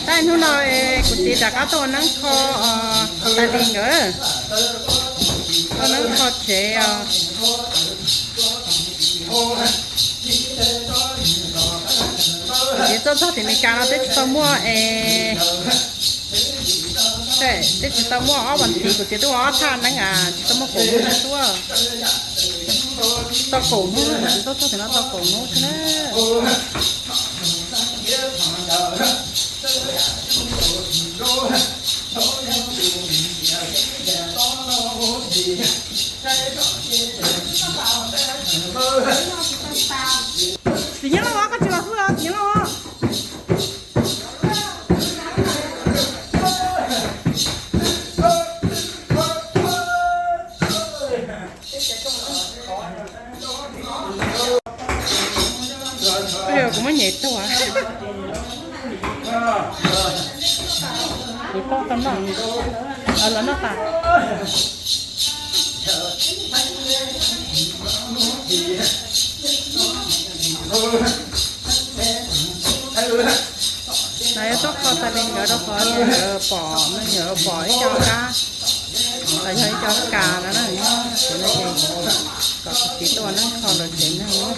Tab hnub no kuv txiv rov qab tuaj ua neeb kho tais li nkawd, ua neeb kho tsev os. Kuv txiv tuaj txog tim Meskas no twb tsis tau muaj es, twb tsis tau muaj ob vas thiv, kuv txiv tuaj ua ob thaj neeb as, tsis tau muaj kaum hnub tuaj. Tau kaum hnub, kuv txiv tuaj txog tim no tau kaum hnub thiab na. Txiv Nyiaj Lauj, koj tsis los xwb los Txiv Nyiaj Lauj? Kuv muab nyem tuag. Kuv tau tau noj, los noj tas. Mas yuav tuaj kho tas li nkawd rau qhov nkawd pom, me nyuam pom ib co kab, los yog ib co kas no na. Ces no ces kom kuv txiv tuaj ua neeb kho lawv tsev neeg.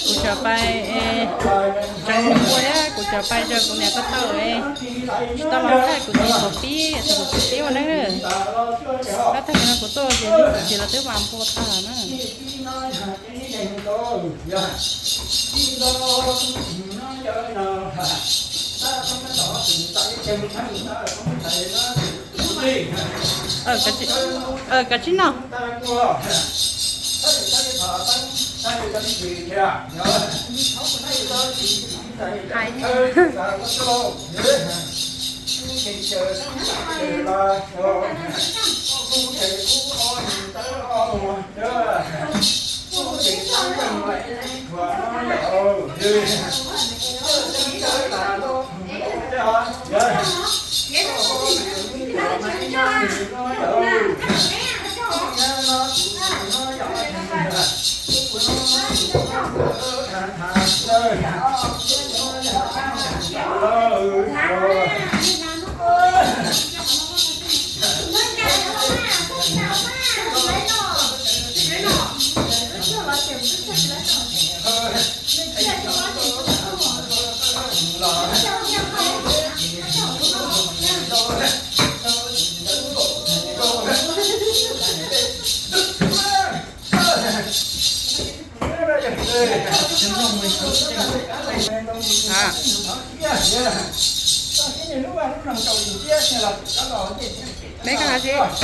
Kuv cov pais, kuv cov pais rau kuv niam ko taw, tsis tau los thaij kuv txiv pov pib, kuv txiv pib ua neeb. Kab tag no kuv tuaj ces kuv txiv los twb vas npua tag na. Kav tsij no. Hais. Meb koj hais seb.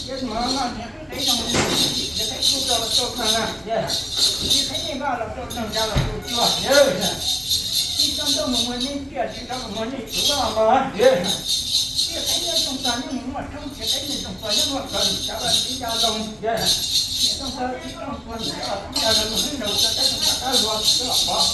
Ces mus no niam qeeb zoo, niam qeeb kuj rau los rau kawg na, niam qeeb nej npaj los rau neeg, ya los rau cua, tsis tau ntuj mus muag nej ciaj, tsis tau mus muag nej tsuv los mas, niam qeeb nyob zoo txog nyob mus muaj thoob, niam qeeb nyob zoo txog nyob muaj kawg, cov los tsis ya zoo, niam zoo txog tsis tau muag, niam los tib ya los mus hlwb nraus txog tab sis txog tab luag txog los pov.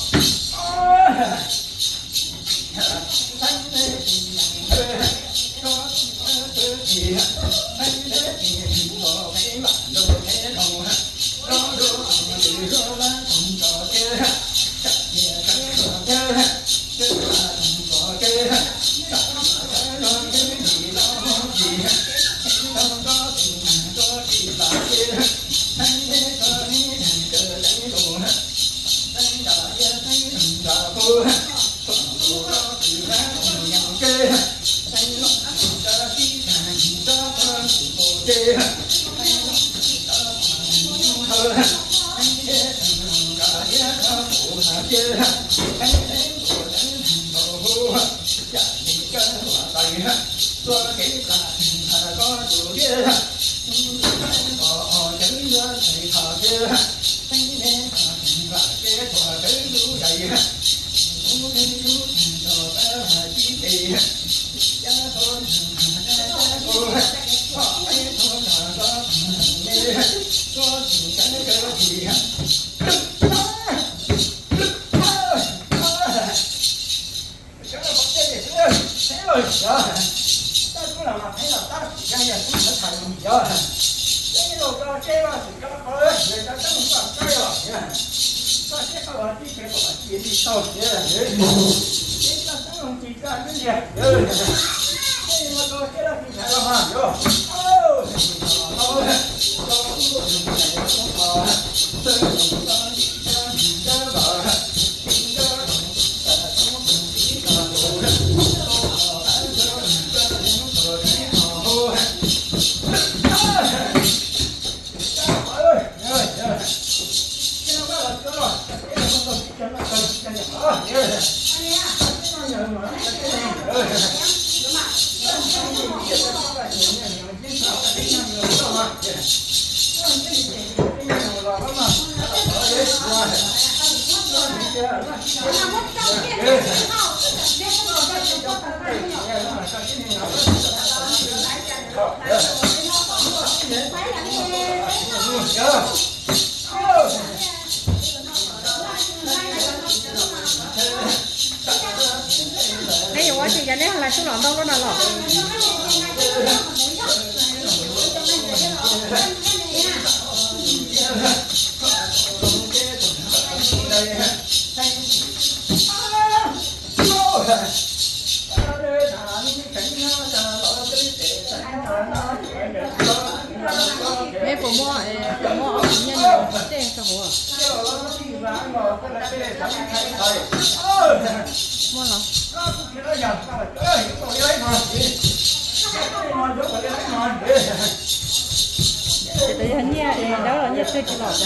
Neb yuav ua tsi, yog neb laj tub los ntau lub no los? Neb puas muab, puas muab ob tug nyiaj no tej rau hauv? Muab los. Ces yog nyiaj es dawb los nyiaj twg tsis los.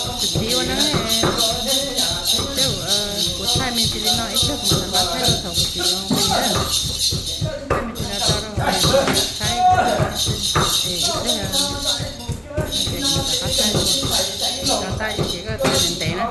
Kuv txiv ua neeb, kuv thaij me ntsis li no ib tug kuv xav nqa thaij rau thaum kuv txiv ua nqi na. Thaij me ntsis no rau thaij, es ib tug, es kuv xav nqa thaij, nqa thaij ces koj thaij ntev ntev na.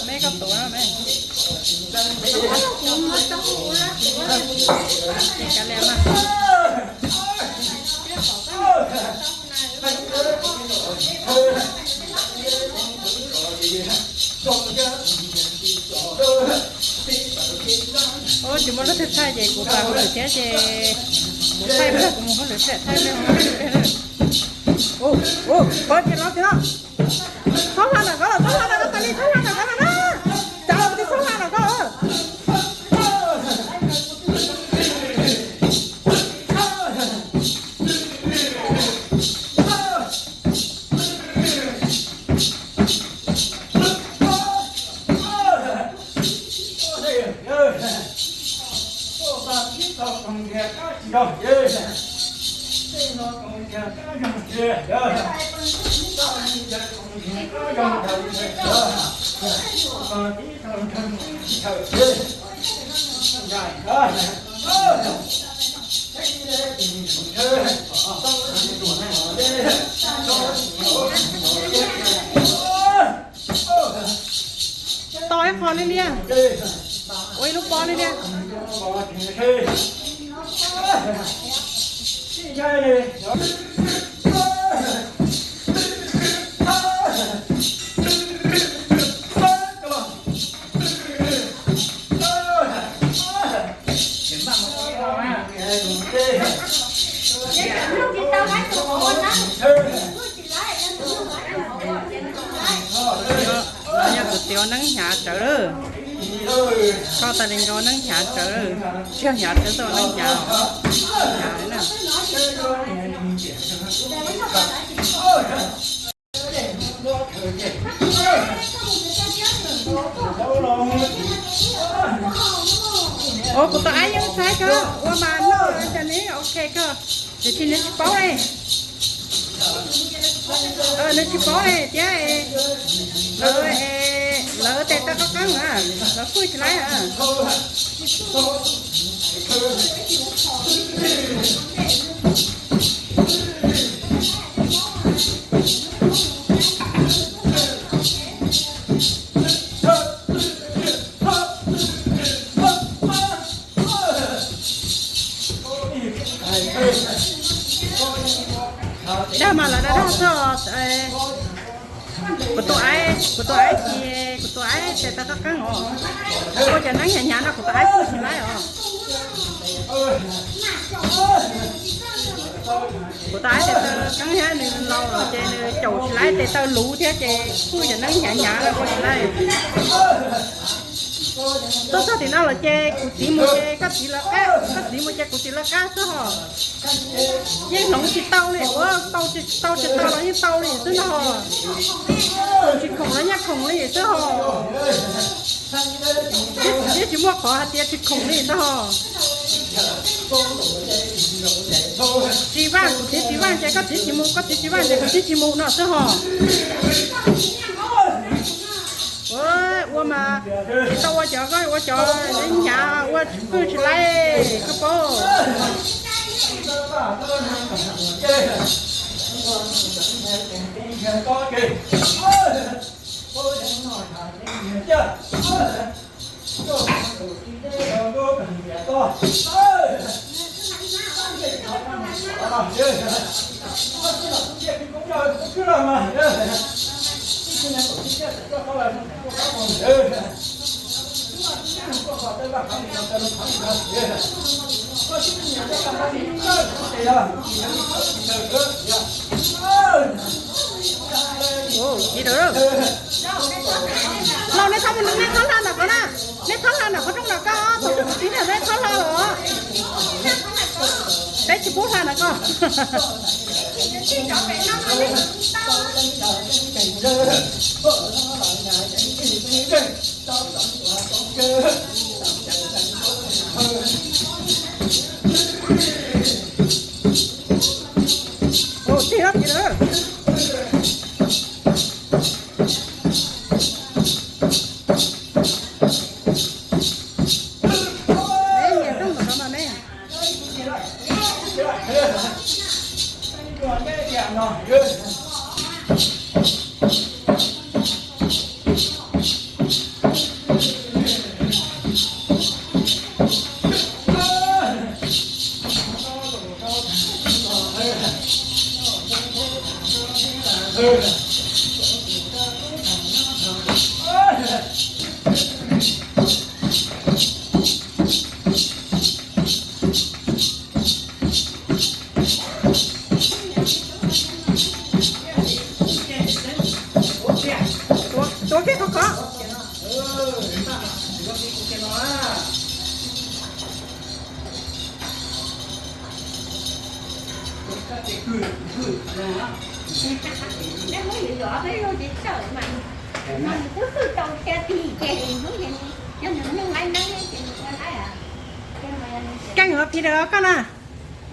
Meb koj tuav me. Kav liam mas. Ua tsis muaj lub thaij thaij ces kuv pab hauj lwm thiab ces kuv thaij, kuv mus hauj lwm thiab thaij. Ua, ua, pov ces los ces los. Txhob hla ntawm ko, txhob hla ntawm ko, tas li txhob hla ntawm ko na. Cas los twb txhob hla ntawm ko. To ib qho liab liab, ua ib lub pob liab liab. Yog kuv tias neeb hnyav tsawv lawm. Koj tas li nkaus neeb hnyav tsawv lawm, tsis yog hnyav tsawv, tau neeb hnyav, hnyav na. Ua kuv tus aib yeej saib koj ua mas noj cas ne, ok koj. Tiam sis nws tsis paub ne. Nws tsis paub ne thiab. Lawv, lawv tes tau qab qeeb na, lawv kuj tsis laib na. Dag mas lawv dag dag txog kuv tus aib, kuv tus aib ces kuv tus aib tes tau qab qeeb os. Ua cov neeb hnyav hnyav no kuv tus aib kuj tsis laib os. Kuv tab tes taw keeb thiab nws laus lawm ces nws caum tsis laib tes taw luv thiab ces kuj yog neeb hnyav hnyav ua tsis laib. Tuaj txog tim no lawm ces kuv txiv mus ces koj txiv lawv qab, koj txiv mus ces kuv txiv lawv qab xwb hos. Yeej hloov tsis tau li, ua tau tsis tau tsis tau los yeej tau li xwb no hos. Tsis khoom los yeej khoom li xwb hos. Yeej tsis muaj qhov hais tias tsis khoom li xwb hos. Tsis vaj kuv txiv tsis vaj ces koj txiv tsis mus, koj txiv tsis vaj ces kuv txiv tsis mus no xwb hos. Ua mas tsis tau ua cov koj ua cov hnyav ua pwj tsis laib koj paub. Los nej txhob mus, nej txhob hla ntawm ko na, nej txhob hla ntawm qhov rooj ntawm ko, thaum kuv txiv neb txhob hla los. Peb tsis pub hla ntawm ko. Tig los tig lawm. Nyiam rooj ntawm no mas me. Tuav kiag qhov khov. Keej os Peter koj na,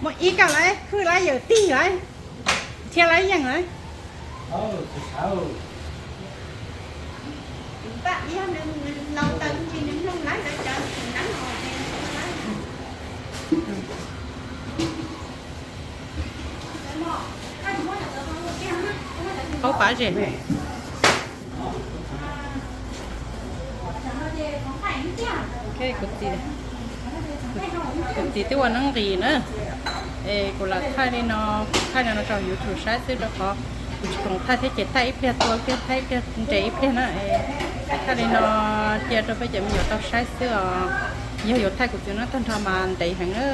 muaj ib kawm lawm, hwj lawm yawm tij lawm, thiab lawm yeej lawm. Qaub pab zem. Kuv txiv twb ua neeb nqis na, es kuv lam thaij li no, thaij li no rau YouTube saib xwb rau qhov kuv tsis khoom thaij thiab ces thaij ib pliag tua ib pliag thaij ib pliag nres ib pliag na. Thaij li no cia rau peb cov me nyuam tau saib xwb os, yog yuav thaij kuv txiv neeb tag nrho mas ntev heev na.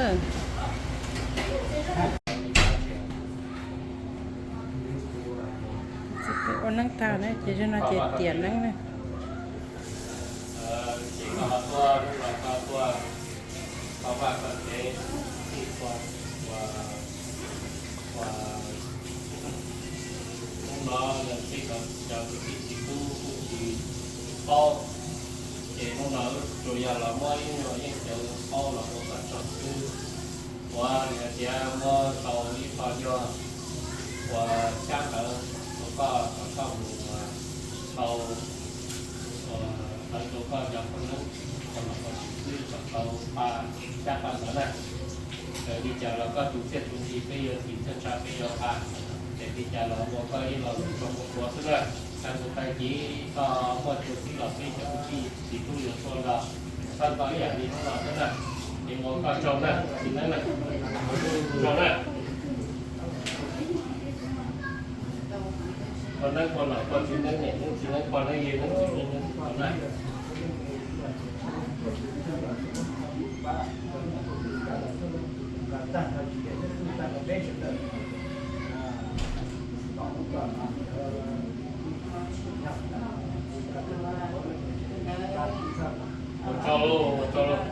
Ua neeb tag na ces zaum no ces tiam neeb na. Hnub no cov kwv tij txiv tub kuj tsis paub, ces hnub no tsuas yog los muab ib nyuag yeej cawv paub los ua kom txog xwb. Uas nws hais tias muab tau ib qho nyuag uas xyab ntawv rau koj kom koj mus tau ntawv rau koj cov qhov neeb, qhov los qhov tsis xwb kom tau pa xyab pa ntawv na. Li cas los koj tus txiaj tus ntsig peb yuav tiv, txiaj ntsha peb yuav pa, ces li cas los ua koj ib lo lus zoo ua qhuav xwb na. Tag tus tag kis koj muaj cua txib los peb cov kwv tij txiv tub yuav tuaj nrog koj nto ib yam li hnub no xwb na. Ces ua koj tsaug na, txiv neeb na, tsaug na. Koj neeb koj los koj txiv neeb niam neeb txiv neeb pog neeb yawg neeb txiv neeb neeb na. Ua tsaug lauj, ua tsaug lauj.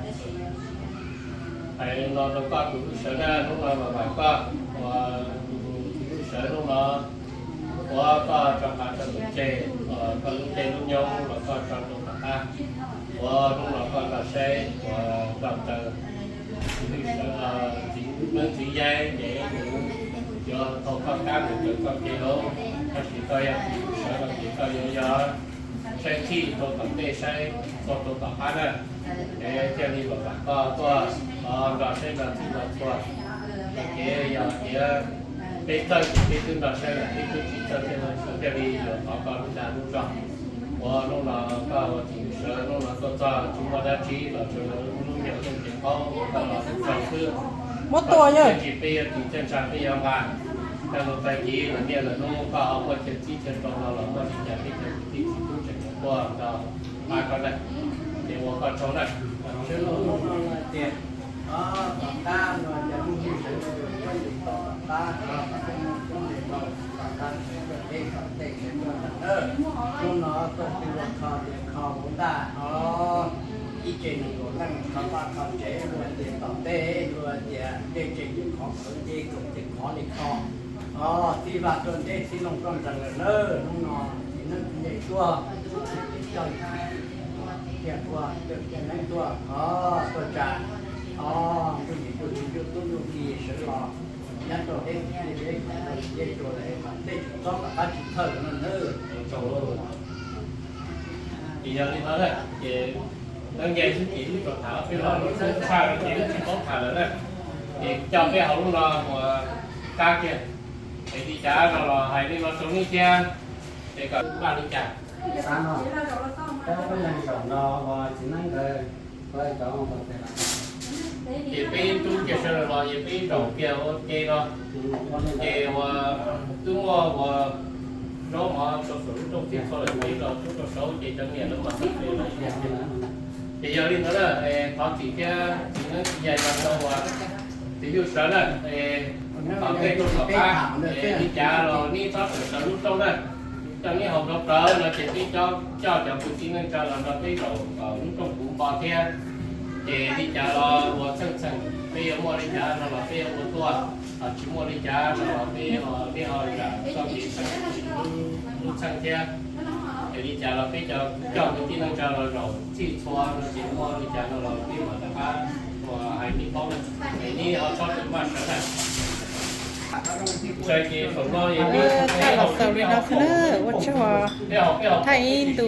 Hais no rau koj tus lub sawv na, hnub no mas vam koj, ua tus lub sawv hnub no, ua koj rov qab rau lub tsev, koj lub tsev lub nyob los koj tso rau tom qab. Ua hnub no koj nrog saib, ua nrog raws txiv lub sawv, txiv neeb txiv yaig ces nws yuav thau koj kab mus raws koj kev hauv, tab sis koj yog tus lub sawv no ces koj yuav yog saib txij rau tom ntej saib txog rau tom qab na. Es thiaj li los vam koj tuaj, nrog saib nrog txij nrog txhua. Txoj kev yog tias peb txawj ces peb twb nrog saib lawm, peb twb tsis txawj thiaj li yuav thov koj lub dag lub zog. Ua hnub no koj ua txiv lub sawv hnub no tuaj txog tsis muaj dab tsi los tsuas ua lub nyuag yeej cev qaub koj los tsaug xwb. Muab tua yog tsis peb yuav tsis txawj ntshai peb yuav nqa. Koj mus tag kis lawm niaj lawm hnub koj ho muaj chaw txib chaw rau no los muaj li cas peb cov kwv tij txiv tub tseem yuav tuaj nrog pab koj na. Ces ua koj tsaug na. Sawv los hnub no tias, tom qab no ces lub neej sawv daws yuav txawj ntse tau tom qab, tom qab no txawj ntse tau tom qab sawv daws deb tom ntej sawv daws ntawm na. Hnub no koj twb ua kho tias kho hauv ntaj no ib tsev nees nkaum leej kho vaj kho tsev, luag tias tom ntej luag tias dej tseem yuav khov khawv dej kaum ces khov li kho. Os, txij vaj tuaj ntej txij looj tuaj nrees lawm na. Hnub no txiv neeb txiv yaig tuaj, coj tiag ua tiag neeb tuaj, os, tuaj tsa, os, ntuj nim ntuj txiv ntuj tub ntuj ki sawv los nyob rau deb deb deb rau lawm mas tej tsis txob tom qab tsis thawj no na. Ces yog li no na, ces neeb yaig xwb ces wb tau tham peb los lub tshaj no ces wb tsis paub tham lawm na. Ces coj peb hauv lub no ua kab kiag, es li cas no los hais li no rau nej thiab, es kom maj li cas. Peb leeg zaum no ua txiv neeb ntawd, ces peb rub kiag sawv daws los ces peb zaum kiag ua ke no, ces ua twb muaj ua zaub mov rau saum lub rooj txhij txhua lawm ces los rub rau saud ces cov niam lawv mam xav tias lawv tiag tiag. Ces yog li ntawd na, thov txim thiab txiv neeb txiv yaig no ua txiv nyuj sawv na, tom ntej rau tom qab, li cas los neb txhob tawm sawv lub rooj na. Coj neb haus nrov plawv no ces peb coj cov kwv tij neej tsa los nrog peb zaum kom lub rooj puv npo thiab. Ces li cas los ua txheej txheem, peb yuav muaj li cas no los peb yuav ua tuaj, tsis muaj li cas no los peb, peb ho zam txoj kev txheej tsis lub txheej thiab. Es li cas los peb cov coj kwv tij neej tsa los zaum txhij txhua no ces muaj li cas no los peb mam rov qab ua hais nej paub na. Es neb ho txhob tawm maj sawv na. Txais ces saum no es peb los xaus li no xwb na, ua tsaug, thaij ib ntu.